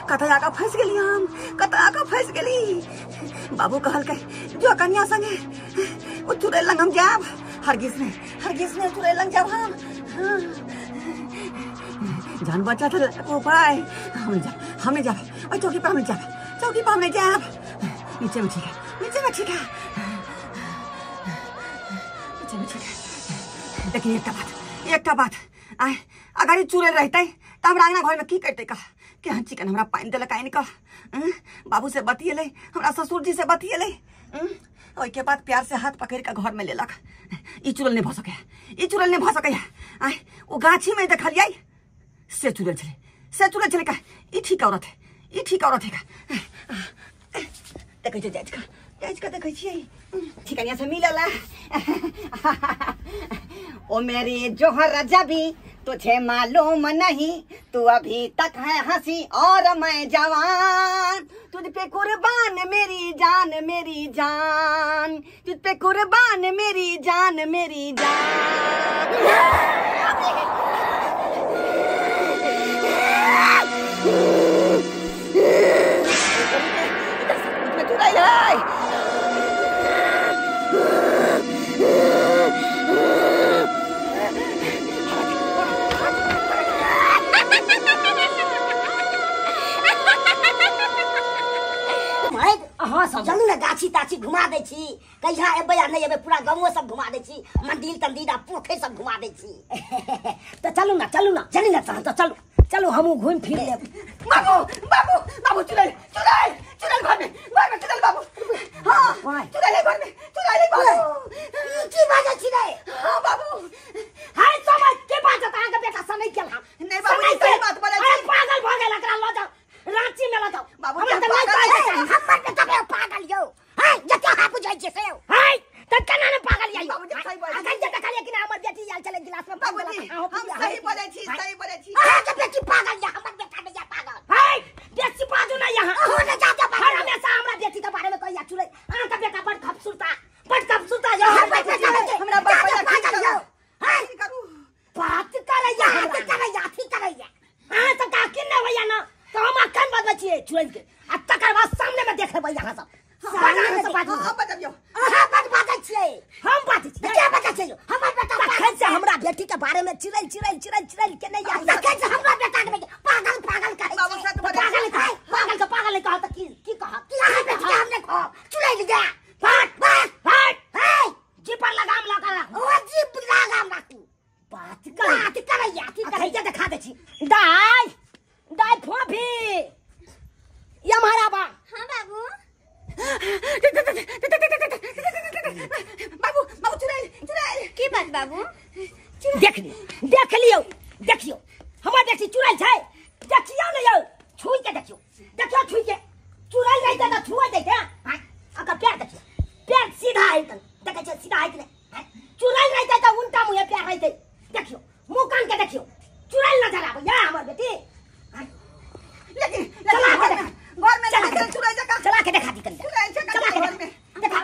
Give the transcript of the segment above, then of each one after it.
कतऽ आके फँसि गेली हम, कतऽ आके फँसि गेली। बाबू कहलकै जो कन्या संगे ओ चुड़ैल लग हम जायब, हरगिज नहि, हरगिज नहि चुड़ैल लग जायब हम। हाँ। जान बचा तऽ उपाय, हम नहि जायब, हम नहि जायब ओहि चौकी पर, हम नहि जायब, चौकी पर हम नहि जायब। नीचे में ठीक है, नीचे में ठीक है, नीचे में ठीक है। लेकिन एकटा बात, एकटा बात, आय अगर ई चुड़ैल रहतै तऽ हमरा अङ्गना घरमे की करतै? कह केहन चिकन हमरा पानि देलक आनि कऽ। बाबू से बतियेलै, हमरा ससुरजी से बतियेलै, ओहिके बाद प्यार से हाथ पकड़ि कऽ घरमे लेलक। ई चुड़ैल नहि भऽ सकैए, ई चुड़ैल नहि भऽ सकैए। आय ओ गाछीमे देखलियै से चुड़ैल छलै, से चुड़ैल छलै। का ई ठीक औरत है, ई ठीक औरत है। का देखै छियै जाइत कऽ, जाइत कऽ देखै छियै ठिकनिया से मिलल। ओ मेरी जोहर जबी तुझे मालूम नहीं, तू अभी तक है हंसी और मैं जवान, तुझ पे कुर्बान मेरी जान मेरी जान, तुझ पे कुर्बान मेरी जान मेरी जान। है। चलू ने गाछी ताछी घुमा दै छी, कहिया एबै आ नहि एबै पूरा गाँवो सब घुमा दै छी, मंदिर तंदिर आ पोखरि सब घुमा दै छी। तऽ चलू ना, चलू ना, चलू ना तहन, तऽ चलू चलू हमहूँ घुमि फिर लेब। बाबू बाबू बाबू चुड़ैल चुड़ैल चुड़ैल घर में, घर में चुड़ैल बाबू। हाँ चुड़ैल है घर में, चुड़ैल है बाबू। की बाजै छी रे? हाँ बाबू। हाय समझ के बाजत, अहाँके बेटा सनै गेल हन। नहि बाबू, ई सही बात बजै छी। अरे पागल भऽ गेल, एकरा लऽ जाउ रांची में लऽ जाउ बाबू। हमरा तऽ नहि कहै के चाही। हमर बेटा के पागल यौ, हाय जते अहाँ बुझै छियै से यौ। हाय तऽ केना ने पागल यौ? बाबूजी सही बजै छी। अखन जे देखलियै कि हमर बेटी आयल छलै गिलास में पानि बाबूजी देलक, अहूँ हम पी सही बजै छी, सही बजै छी। अहाँके बेटी पागल यऽ, हमर बेटा नहि यऽ पागल। हाय बेसी बाजू नहि अहाँ। अहूँ नहि जाके बाजू। हर हमेशा हमरा बेटी के बारे में कहैया चुड़ैल। अहाँके बेटा बड़ खूबसूरता, बड़ खूबसूरता यौ। हमर बेटा बेटी हमरा बड़ जाके पागल पागल यौ। हाय की करू? बात करैया अहाँ हमरा। की करैया, अथी करैया। अहाँ सबके अकिल नहि होइया ना तऽ हम अखन बजबै छियै चुड़ैल के, आ तकर बाद सामने में देख लेबै अहाँ सब। सामने से बाजू। हाँ बजबियौ। अहाँ बड बाजै छियै। हम बाजै छियै। के बाजै छियै? हमर बेटा तखन से हमरा बेटी के बारे में चिड़ैल चिड़ैल चिड़ैल चिड़ैल के नहि आयल। तखन से हमरा बेटा के बेटी पागल पागल कहै बाबू छै। सत बजै पागल छी। कहै, पागल के पागल नहि कहत तऽ की की कहत? कि अहाँ बेटी के हम नहि कहब, चुड़ैल जा। फट बस फट हे जीप पर लगाम लगा राखू। ओ जीप लगाम राखू। बात करै बात करैया, अथी अखन करैया। जे देखा दै छी। दाइ दाइ फोफी यमहरा बा। हाँ बाबू। बाबू बाबू चुड़ैल चुड़ैल। की बात बाबू? देख लियौ, देख लियौ, देखियौ हमर बेटी चुड़ैल छै। देखियौ ने यौ, छुइ के देखियौ, देखियौ छुइ के। चुड़ैल रहितै तऽ छुए दैतै। आँय, ओकर पैर देखियौ, पैर सीधा है तन देखै छियै, सीधा है कि नहि? आँय, चुड़ैल रहितै तऽ उल्टा मुँहे पैर रहितै। देखियौ मुँह कान के देखियौ, चुड़ैल नजर आबैया हमर बेटी। आँय, लेकिन चला के घर में, घर में चला के चुड़ैल चुड़ैल जकाँ चला के देखा दी कनी। चुड़ैल जकाँ चला के घर में। देखा।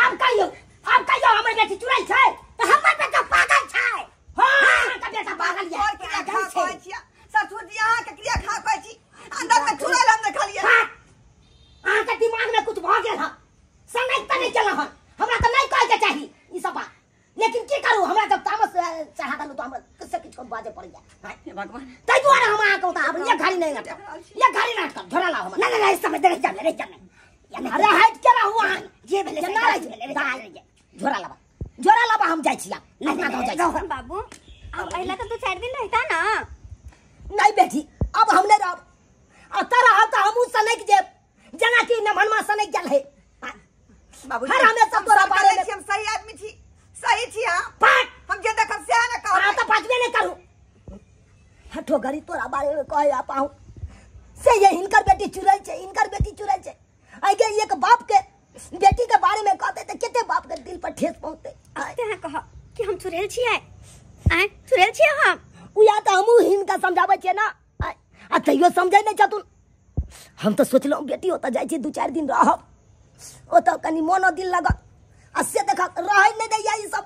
आब कहियौ, आब कहियौ हमर बेटी चुड़ैल छै। तऽ हमर बेटा पागल छै। हाँ, अहाँके बेटा पागल यऽ। और क्रिया खा पागल छै। कहै छियै ससुर जी, अहाँके क्रिया खा कहै छी। अंदर में चुड़ैल हम देखलियै। हाँ, अहाँके दिमाग में कुछ भऽ गेल हँ, सनक तऽ नहि गेल हँ। हमरा तऽ नहि कहैके चाही ई सब बात, लेकिन की करू, हमरा जब तामस चढ़ा देलहुँ तऽ हमरा से किछु बाजऽ पड़ैया। हे भगवान, ताहि दुआरे हम अहाँके ओतऽ आब एक घड़ी नहि अटकब, एक घड़ी नहि अटकब। झोरा लाउ हमर। नहि नहि नहि, समय रहि जाब, रहि जाब। अरे हटि के रहू अहाँ। जे भेलै से केना रहै भेलै, छै? भेलै, दाइ, भेलै। झोरा लाबा, झोरा लाबा, हम जाइ छी आब अपना गाँव जाइ छी। बाबू अब अहिला तऽ 2-4 दिन रहता ना। नहीं बेटी, अब हम नहीं रहब। अतऽ रहब तऽ हमहूँ सनकि जेब, जेनाकि नमहनमा सनकि गेल है। बाबू हर हमेशा हम तोरा सब बारे करै में छी, हम सही आदमी छी, सही छी हम। फट हम जे देखब सएह ने कहब। अहाँ तऽ बाजबे नहि करू। हठो घड़ी तोरा बारे में कहै आ पाहु से ये हिनकर बेटी चुड़ैल छै, हिनकर बेटी चुड़ैल छै। आइ गे एक बाप के बेटी के बारे में कहते तऽ कते बाप के दिल पर ठेस पहुँचते। तें कह कि हम चुड़ैल छियै। आँय चुड़ैल छियै हम। उया तऽ हमहूँ हिनका समझाबै छियै ना, आ तैयो समझै नहि छथुन। हम तऽ सोचलहुँ बेटी ओतऽ जाइ छी 2-4 दिन रहब, ओतऽ कनि मोनो दिल लागत, आ से देखक रहै नहि दैया ई सब।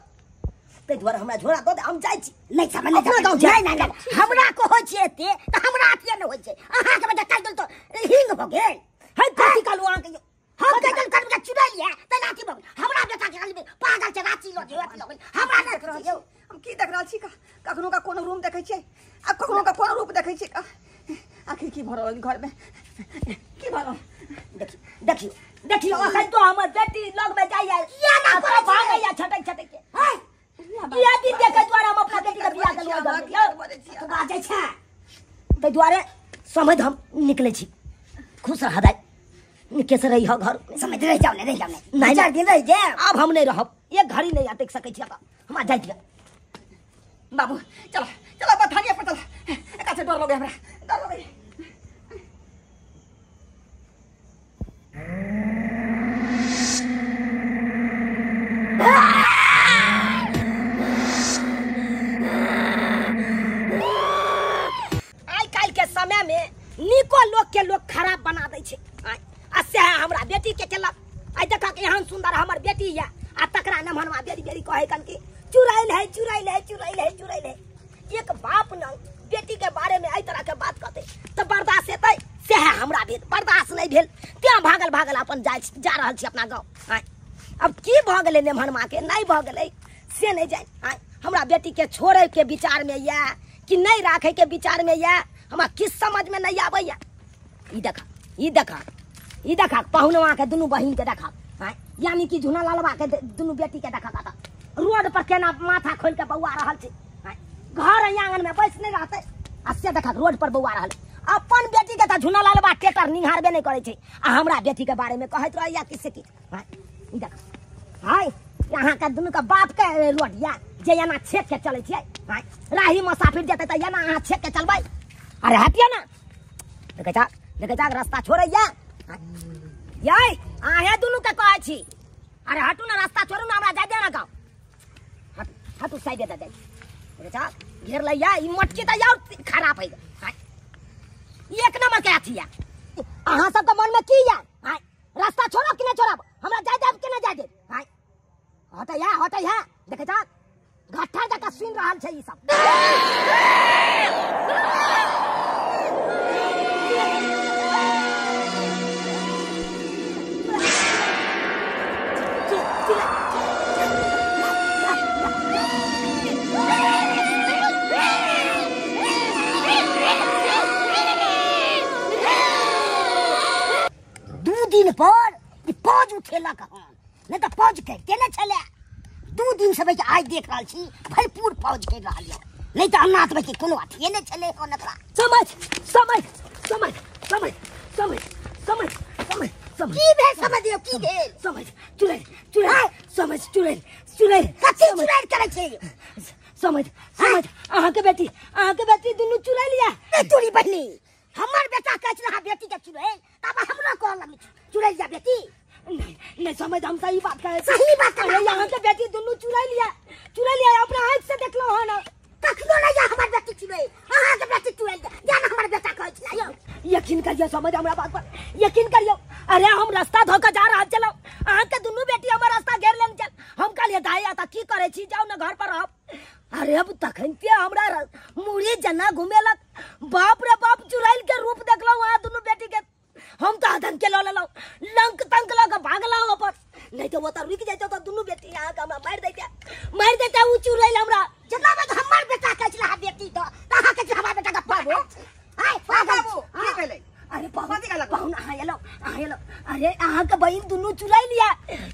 ताहि दुआरे हमरा झोरा दऽ दे, हम जाइ छी। नहि समझ नहि अपना गाँव नहि जाइ। नहि नहि, हमरा कहै छियै एते तऽ हमरा अथिये नहि होइ छै। अहाँके बेटा कहि देल तऽ भऽ गेल है कथी कहलू अहाँ के हम कहि देल करब चुड़ैल ये तै लाठी भऽ गेल हमरा बेटा के खाली पागल छै रांची लऽ जेबै लऽ गेल हमरा नहि देख रहल छी हम की देख रहल छी का कखनो का कोनो रूम देखै छियै आ कखनो का कोनो रूप देखै छियै का आखिर की भऽ रहल घर में की भऽ रहल देखियो देखियो देखियो अखन तो हमर बेटी लग में जाइया किया ना करै भागैया छटक छटक के है इएह दिन देखै दुआरे हम अपना बेटी के बियाह केलहुँ तू बाजै छै ताहि दुआरे समझ हम निकलै छी खुश रह दाइ निके से रही घर समझ रहि जाउ ने रहि जाउ ने नहीं 4 दिन रहि जायब आब हम नहीं रहब एक घड़ी नहीं अटक सकै छी आब हमरा जाइ दिअ बाबू चलो चलो बथानिया पर चलो एका से डर लगे हमरा डर लगे आइ काल्हि के समय में निको लोग के लोग खराब बना दै छै आ सएह हमरा बेटी के केलक आइ देखक एहन सुंदर हमर बेटी या आ तकरा न मनवा बेरी बेरी कहै कन कि चुड़ैल है चुड़ैल है चुड़ैल है चुड़ैल है एक बाप न बेटी के बारे में एहि तरह के बात कहतै तऽ बर्दाश्त हेतै सएह हमरा भेल बर्दाश्त नहि भेल तें भागल भागल अपन जा रहल छी अपना गाँव आइ अब की भऽ गेलै नेमहनमा के नहि भऽ गेलै से नहि जानि आइ हमरा बेटी के छोड़े के विचार में यऽ कि नहि राखे के विचार में यऽ हमरा किछु समझ में नहीं आबैया ई देखा ई देखा ई देखा पहुनवा के दुनू बहिन के देखा आइ यानी कि झुना लालवा के दुनू बेटी के देखा कतऽ रोड पर केना माथा खोल के बौआ रहल छै आइ घर आंगन में बैस नहीं रहतै आ से देखा रोड पर बौआ रहल अपन बेटी के तऽ झुना लालवा टेटर निहारबे नहीं करै छै आ हमरा बेटी के बारे में कहैत रहैया कि से किछु आइ ई देखा हाय यहाँ के दुनू के बाप के रोड या जे एना छेक के चलै छियै आइ राही मुसाफिर जेतै तऽ एना अहाँ छेक के चलबै अरे हटियो ना देखै जा रास्ता छोड़ैया यै अहें दुनू के कहै छी अरे हटू ना रास्ता छोड़ू ना हमरा जाय दे ना गाँव हटू हटू साइडे दे जाय देखै जा घेर लैया ई मोटकी तऽ और खराब है ई एक नंबर के अथी या अहाँ सबके मन में की या आइ रास्ता छोड़ब कि नहि छोड़ब हमरा जाय देब कि नहि जाय देब आइ हटैया हटैया देखै जा घट्ठा जकाँ सुनि रहल छै ई सब दू दिन पर ई पौज उठेलक हन नहि तऽ पौज करिते नहि छलै 2 दिन से भाई आइ देख रहल छी भरपूर पौज करि रहल यऽ नहि तऽ अन्नाथ भाई कोनो अथिए नहि छलै हन एकरा समझ समझ समझ समझ समझ समझ समझ समझ की भेल समझ यौ की भेल समझ चुड़ैल चुड़ैल समझ चुड़ैल चुड़ैल कथी चुड़ैल करै छै समझ समझ अहाँके बेटी दुनू चुड़ैल या ए तोरी बहिनी हमर बेटा कहै छलै अहाँ बेटी के चुड़ैल तब हमरो कहलक चुड़ैल या बेटी नहीं नहीं समझ हम सही बात कहे सही बात अरे यहाँ के बेटी दुनू चुड़ैल या चुड़ैल या अपना आँख से देखलहुँ हन कखनो नहीं या हमर बेटी चुड़ैल अहाँ के बेटी चुड़ैल या ना हमर बेटा कहै छलै यौ यकीन करियो समझ हमरा बात पर यकीन करियो अरे हम रास्ता धो के जा रहल छलहुँ अहाँ के दुनू बेटी हमर रास्ता घेर लेने छल हम कहलियै दाइ एतऽ की करै छी जाउ ने घर पर रहब अरे अब तखन ते हमरा मुड़ी जना घुमेलक बाप रे बाप चुड़ैल के रूप देखलहुँ अहाँ दुनू बेटी के हम तऽ आतंक के लऽ लेलहुँ लंक तंक लऽ के भागलहुँ अपन नहीं तऽ ओतऽ रुकि जैतौ तऽ दुनू बेटी अहाँके हमरा मारि दैते ओ चुड़ैल हमरा जेना बात हमर बेटा कहै छलै अहाँ बेटी तऽ अहाँ कहै छलै हमर बेटा के पागल आइ पागल बाबू की भेलै अरे पाहुन अहाँ एलहुँ अहाँ एलहुँ अरे अहाँके बहिन दुनू चुड़ैल या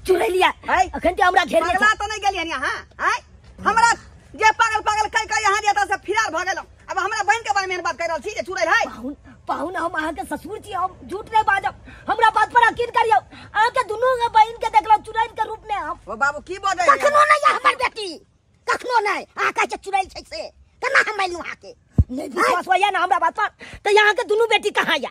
चुड़ैल या अखन ते हमरा घेर पगला तऽ नहि गेलियै अहाँ आइ हमरा जे पागल पागल कहि कहि अहाँ जे एतऽ से फिरार भऽ गेलहुँ अब हमरा बहिन के बारे में बात कर रहल छी जे चुड़ैल है पाहुन पाहुन हम अहाँके ससुर छी हम झूठ नहीं बाजब हमरा बात पर यकीन करियौ अहाँके दुनू बहिन के देखलहुँ चुड़ैल के रूप में हम ओ बाबू की बजै कखनो नहीं या हमर बेटी कखनो नहीं अहाँ कहै छै चुड़ैल छै से केना हम मानलहुँ अहाँके नहीं विश्वास होइया ना हमरा बात पर तऽ यहाँ के दुनू बेटी कहाँ या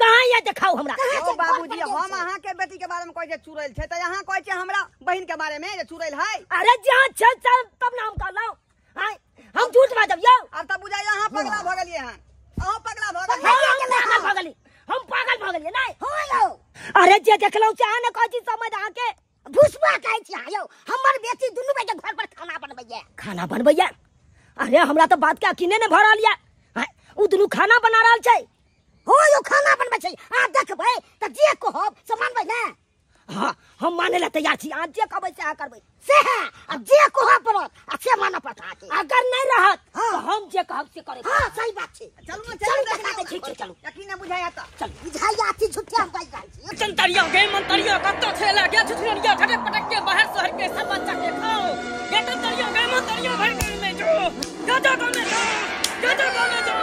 कहाँ या देखाउ हमरा ओ बाबूजी हम अहाँ के बेटी के बारे में कहै छै चुड़ैल छै तऽ अहाँ कहै छै हमरा बहिन के बारे में जे चुड़ैल है अरे जहाँ छै तब ना हम कहलहुँ आइ हम झूठ बाजब यौ अब तऽ बुझाइया अहाँ पगला भऽ गेलियै हन अहाँ पगला भऽ गेलियै हम पागल भऽ गेली हम पागल भऽ गेलियै नहि हो यौ अरे जे देखलहुँ से अहाँ ने कहै छी समझ अहाँके भुसबा कहै छी अहाँ यौ हमर बेटी दुनू बेटी घर पर खाना बनबैया खाना बनबैया अरे हमरा तऽ बात के यकीने नहि भऽ रहल यऽ ओ दुनू खाना बना रहल छै हो यौ खाना बनबै छै अहाँ देखबै। देखबै त जे कहब से मानबै ने? हां, हम माने ला तैयार छी। अहाँ जे कहबै से अहाँ करबै। से है, अब जे कहब पड़त आ से मानऽ पड़त अहाँके। अगर नहीं रहत तो हम जे कहब से करब। हां, सही बात छै। चलू ने, चलू, चलू, देखा दै छी, चलू। यकीन नहि बुझाया त चलू। बुझाइया अथी झूठे हम बाजि रहल छी। चंतरिया गे मंतरिया कत्तो छेला गे छुछुरिया झटक पटक के बाहर शहर के सब बच्चा के खाओ गे चंतरिया गे मंतरिया भर गांव में जो जो जो गांव में जो जो जो गांव में जो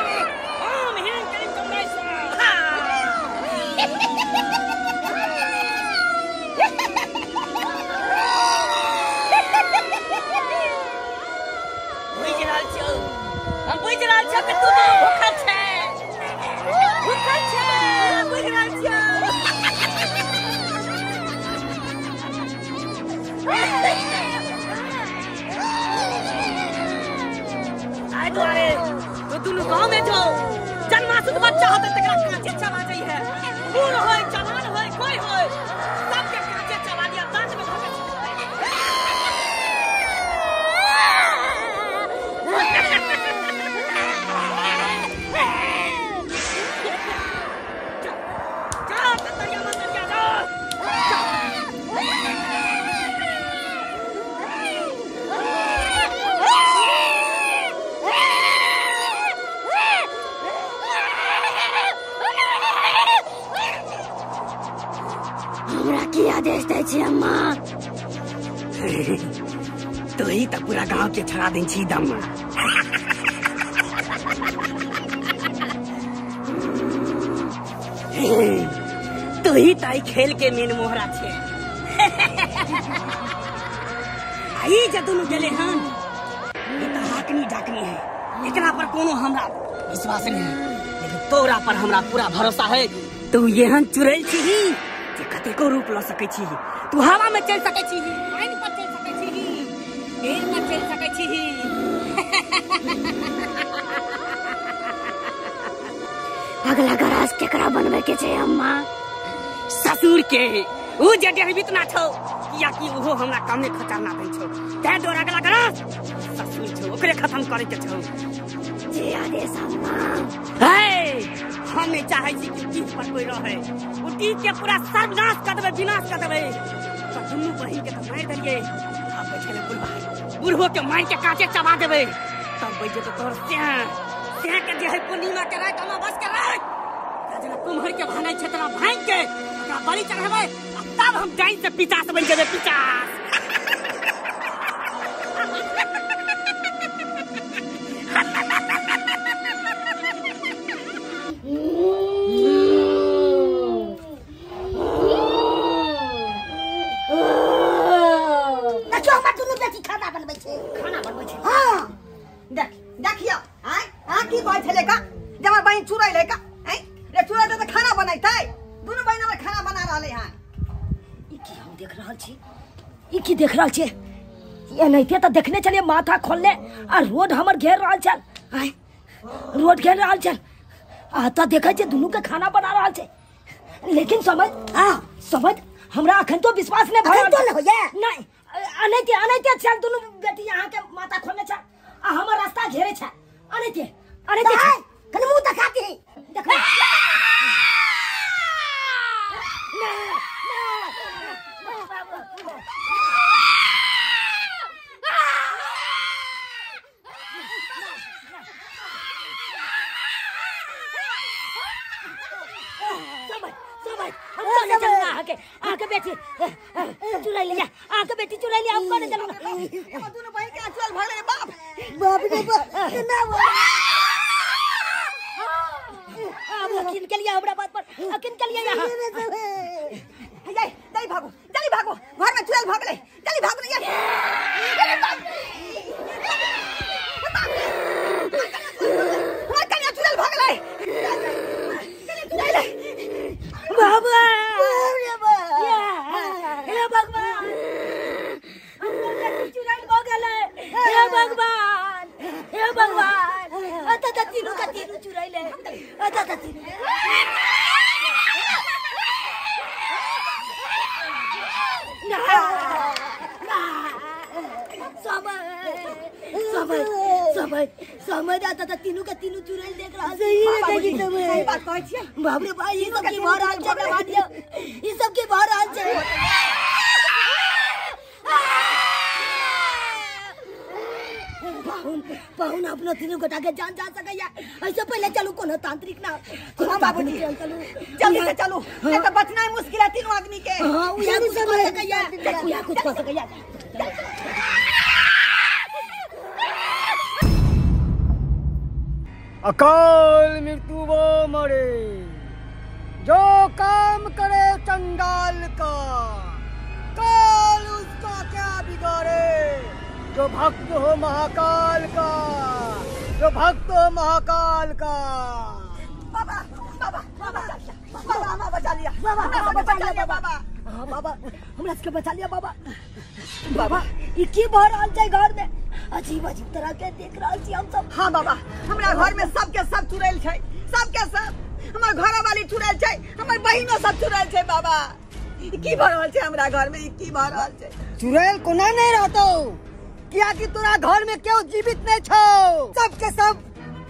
ओम ह्रीं क्लीं चंडाई स्वाहा। बुझि रहल छियौ, हम बुझि रहल छियौ कि तू दुनू भूखल छै, भूखल छै, बुझि रहल छियौ। आइ दुआरे तू दुनू गाँव में जो जन्मासुत बच्चा होतै तकरा काँचे चबा जाइ है, बूढ़ होय, जवान होय, कोई होय, सबके काँचे चबा दिया, दाँत में धऽ के। जा तंतरिया मंतरिया जा। हमरा की आदेश दै छी अम्मा? तो ही तो पूरा गांव के छड़ा दै छी दम। तू ही तो खेल के मेन मोहरा छे। आई जे दुनू गेले हन ई तो हाकनी डाकनी है, एकरा पर कोनो हमरा विश्वास नहीं है, लेकिन तोरा पर हमरा पूरा भरोसा है। तू एहन चुड़ैल छी जे कतेको रूप ल सकै छी, तू हवा में चल सकै छी, पानि पर चल सकै छी, पेड़ पर चल सकै छी। अगला गराज केकरा बनबै के छै अम्मा? ससुर के। ऊ जे डेहबित ना छौ, कियाकि ओहो हमरा कमे खर्चा ना दै छौ, तैं दुआरे अगला गराज ससुर छौ, ओकरे खत्म करे के छौ। जे आदेश अम्मा। हे, हम नहीं चाहे छी कि डीह पर कोई रहे, उ डीह के पूरा सर्वनाश कर देबै, विनाश कर देबै। तो दुनू बहिन के तो मारि देलियै, आब बचि गेलै बुढ़बा, बुढ़बो के मारि के काँचे चबा देबै, तब बचि जेतौ तोहर सेह। सेह के जे है पूर्णिमा के राति अमावस के राति जेना कुम्हर के भांगै छै तेना भांगि के ओकरा बलि चढ़ेबै, आ तब हम डाइन से पिचास बनि जेबै, पिचास। देखियौ हमर दुनू बेटी खाना बनबै छै, खाना बनबै छै। हां, देख देखियौ, आय अहाँ की कहै छलै का जे हमर बहिन चुड़ैल है का? आँय रे, चुड़ैल तऽ खाना बनैतै, दुनू बहिन हमर खाना बना रहलै हन। ई की हम देख रहल छी, ई की देख रहल छी? एनाहिते तऽ देखने छलियै माथा खोलने आ रोड हमर घेर रहल छल, आय रोड घेर रहल छल, आ तऽ देखै छियै दुनू के खाना बना रहल छै। लेकिन समझ, हां समझ, हमरा अखन तो विश्वास नहि भऽ अखन तो रहल नहि होइया? नहि, अनैते अनैते छल दुनू बेटी अहाँ के माथा खोलने छल आ हमर रास्ता घेरे छल, अनैते अनैते छल। आय कनि मुंह देखा दे। देखो। समझ समझ, हम तो नहीं चलूंगा। आके आके बेटी चुरा लिया, आके बेटी चुरा लिया, हम नहीं चलूंगा। हमर दुनू बहिन के चुड़ैल भऽ गेलै रे बाप। बाप रे बाप, ना अब यकीन के लिए हमरा बात पर यकीन के लिए यहाँ। जय जल्दी भागो, जल्दी भागो, घर में चुड़ैल भऽ गेलै, जल्दी भागो ने यार। अरे बाप रे, बाप रे, हमर कन्या चुड़ैल भऽ गेलै, कन्या चुड़ैल। बाबा बाप रे बाप, हे भगवान, हमर बेटी चुड़ैल भऽ गेलै। हे भगवान, हे भगवान, अतः तऽ तीनू का तीनू चुड़ैल है, अतः तऽ तीनू। ना ना, समय समय समय समय आता था तीनों का तीनों चुड़ैल देख रहा सही है कि सही बात कहै छियै। बाप रे भाई ई सब के भर हाल छै भाटिया, ई सब के भर हाल छै। पाहुन पाहुन अपना तीनों गोटा के जान जा सकैया। ऐसे पहले चलू कोनो तांत्रिक ना। हां बाबूजी चलू जल्दी से चलू, नहीं तो बचना मुश्किल है तीनों आदमी के। हां उया कुछ कर सकैया, उया कुछ कर सकैया। अकाल मृत्यु वो मरे जो काम करे चंडाल का, काल उसका क्या बिगाड़े जो भक्त हो महाकाल का, जो भक्त हो महाकाल का। बाबा बाबा बाबा बाबा हमारा बचा लिया बाबा, हमारा बचा लिया बाबा। हाँ बाबा हमरा सबके बचा लिया बाबा। बाबा ई की भर रहल छै घर में, अजीब अजीब तरह के देख रहल छी हम सब। हाँ बाबा हमरा घर में सबके सब चुड़ैल छै, सबके सब। हमर घर वाली चुड़ैल छै, हमर बहिनो सब चुड़ैल छै बाबा। ई की भर रहल छै हमरा घर में, ई की भर रहल छै? चुड़ैल कोना नहीं रहतो, कियाकि तोरा घर में केओ जीवित नहीं छौ, सबके सब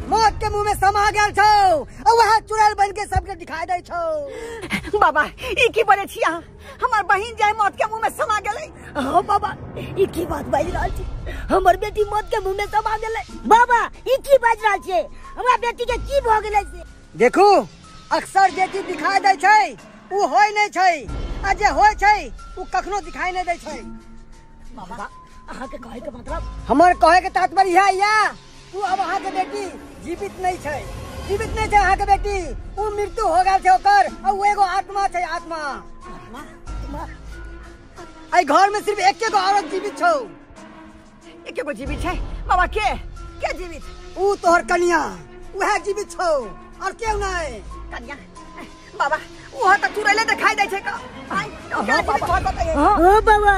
मौत के मुंह में समा गेल छौ और वह चुड़ैल बन के सबके दिखाई दे छौ। बाबा ई की बोले छी अहाँ? हमर बहिन जाय मौत के मुंह में समा गेलै। हाँ बाबा ई की बात बाजि रहल छी? हमर बेटी मौत के मुंह में समा गेलै। बाबा ई की बाजि रहल छी? हमरा बेटी के की भ गेलै से? देखू अक्सर जे चीज दिखाई दे छै उ होय नहीं छै, आ जे होय छै उ कखनो दिखाई नहीं दे छै। बाबा अहाँ के कहे के मतलब? हमर कहे के तात्पर्य इएह या उ अब अहाँ के बेटी जीवित नहीं छै, जीवित नहीं छै अहाँ के बेटी, उ मृत्यु हो गेल छै ओकर, आ उ एगो आत्मा छै, आत्मा। एहि घर में सिर्फ एके गो औरत जीवित छौ। एके गो जीवित छै बाबा? के जीवित? उ तोहर कनिया, उएह जीवित छौ और केओ नहीं। कनिया बाबा उहा तऽ चुड़ैले देखाई दै छै का? हाँ बाबा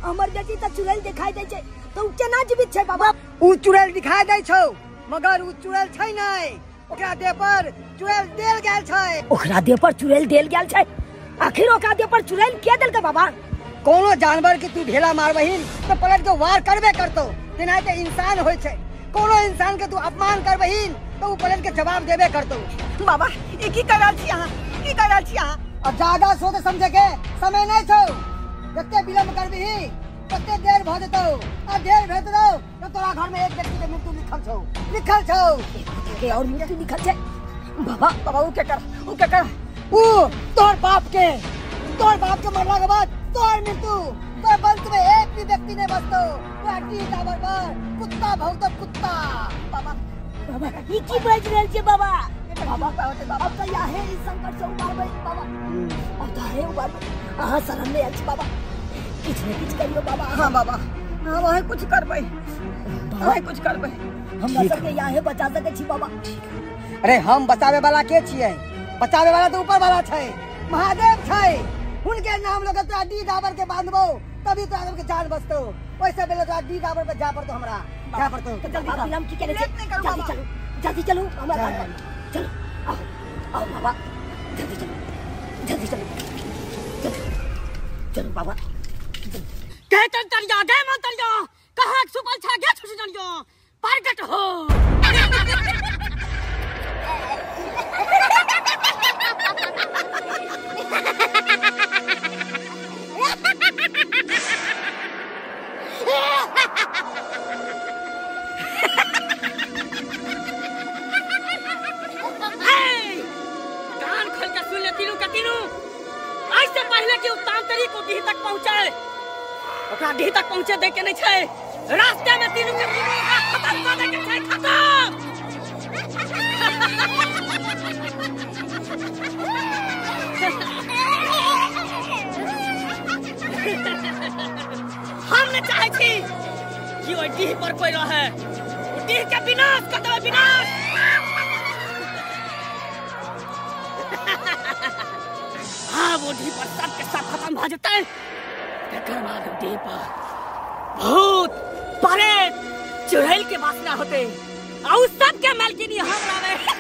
हमर बेटी तऽ चुड़ैल दिखाई दै छै, तऽ उ केना जीवित छै बाबा? उ चुड़ैल दिखाई दै छौ मगर उ चुड़ैल छै नहीं, ओकरा देह पर चुड़ैल देल गेल छै। ओकरा देह पर चुड़ैल देल गेल छै? आखिर ओकरा देह पर चुड़ैल के देलकै बाबा? कोनो जानवर के तू ढेला मारबहिन तऽ पलट के वार करबे करतौ, तेनाहिते इंसान होइ छै, कोनो इंसान के तू अपमान करबहिन तऽ उ पलट के जवाब देबे करतौ। बाबा ई की कर रहल छी अहाँ? की कर रहल छी अहाँ? अब ज्यादा सोच समझे के समय नहीं छौ, जते विलम्ब करबिही तते देर भ जेतौ, आ देर भे जेतौ तऽ तोरा घर में एक व्यक्ति के मृत्यु लिखल छौ, लिखल छौ। के और मृत्यु लिखल छै बाबा? बाबा उ के कर, उ के कर? उ तोहर बाप के, तोहर बाप के मरला के बाद तोहर मृत्यु, तोहर वंश में एक भी व्यक्ति नहीं बचतो। टावर पर कुत्ता भौंकतो कुत्ता। बाबा बाबा ई की बाजि रहल छै बाबा? बाबा अब तऽ याहे ई संकट से उबारबै बाबा, अब तऽ हे उबारबै। अहाँ शरण में आयल छी बाबा, किछु ने किछु करियौ बाबा। हाँ बाबा हाँ वही कुछ करबै, वही कुछ करबै। हमरा सबके याहे बचा सकै छी बाबा। अरे हम बचावे वाला के छियै? बचावे वाला तो ऊपर वाला छै, महादेव छै, उनके नाम लगे तोरा डी डाबर के बांधबो तभी तोरा सबके जान बचतो। वैसे पहले तोरा डी डाबर पर जा पड़तो, हमरा जा पड़तो। तो जल्दी विलम्ब की केने छै? जल्दी चलू, जल्दी चलू हमरा घर पर चलू। आओ आओ बाबा जल्दी चलू, जल्दी चलू, जल्दी चलू बाबा। कहतन तरिया गे मन तरिया कहाँ छुपल छा गे छुछनरिया प्रगट हो। कान खोल के सुन ले तीनों का तीनों, आज से पहले कि तांत्रिक को डीह तक पहुंचाए, ओकरा डीह तक पहुंचे दे के नहीं छै, रास्ते में तीनों के तीनों ओकरा खत्म कर दे के छै, खत्म। हम नहीं चाहे छी कि ओहि डीह पर कोई रहे, डीह के विनाश कर देबै, विनाश। हाँ वो डीह पर सबके सब खत्म भ जेतै, तकर बाद डीह पर भूत प्रेत चुड़ैल के वासना होते आ उ सबके मालकिनी हम रहबै।